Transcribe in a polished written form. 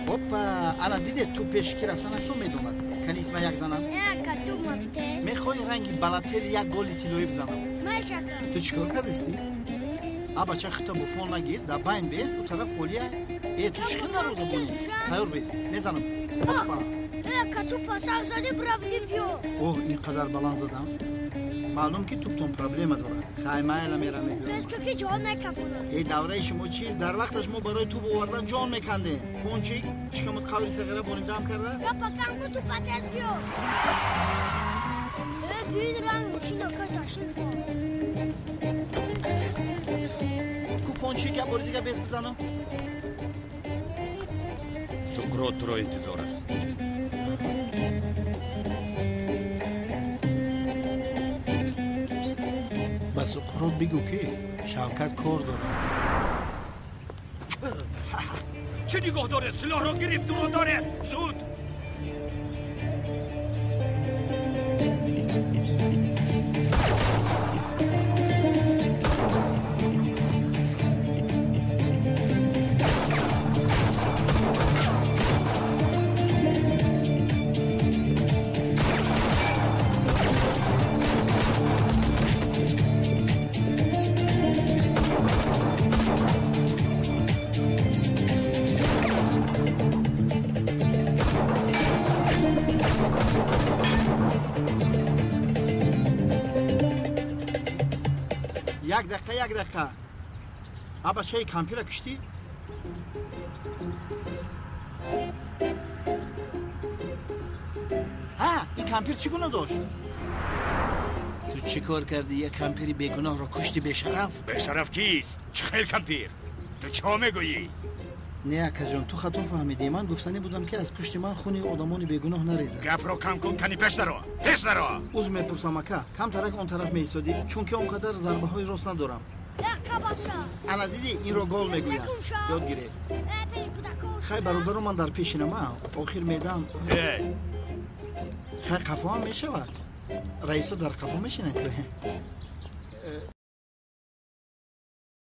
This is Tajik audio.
Опа, ана диде ту пеши ки рафтанашро медонад. Канизма як занам. Мехоҳӣ ранги Балатели як голи тиллоӣ бизанам? Ту чӣ кор кардисӣ? А бача хита буфон нагир, дар байн бес, у тараф холия. Э, ту чӣ хел дарвоза бонӣ? Тайёр бес, мезанам. Опа. Оҳ, ин қадар баланд задам. Маълум ки туптон проблема дорад. Хай, майла мера мебиёрам. Э, давраи шумо чист? Дар вақташ мо барои туп овардан ҷон мекандем. Пончик, шикамот қаври сағира боридам кардааст? Ку пончик, як бори дига бес бизанам. Суқрот туро интизор аст. Ба Суқрот бигӯ, ки Шавкат кор дорад. Чӣ нигоҳ доред? Силоҳро гирифт, ӯро доред. Зуд! Як дақиқа, як дақиқа. А бачаи кампира киштӣ? Ҳа, ин кампир чӣ гуна дошт? Ту чӣ кор кардӣ? Як кампири бегуноҳро кушти, бешараф? Бешараф кист? Чӣ хел кампир? Ту чо мегӯӣ? Не, акаҷон, ту хато фаҳмидӣ. Ман гуфтанӣ будам, ки аз пушти ман хуни одамони бегуноҳ нарезад. Гапро кам кун, кани пеш даро, пеш даро. Узр мепурсам, ака, камтарак он тараф меистодӣ, чунки он қадар зарбаҳои рост надорам. Ана дидӣ, инро гол мегӯянд. Ёд гиред. Хай, бародаро, ман дар пешинам, охир медам. Хай, қафо ҳам мешавад. Раисо дар қафо мешинад.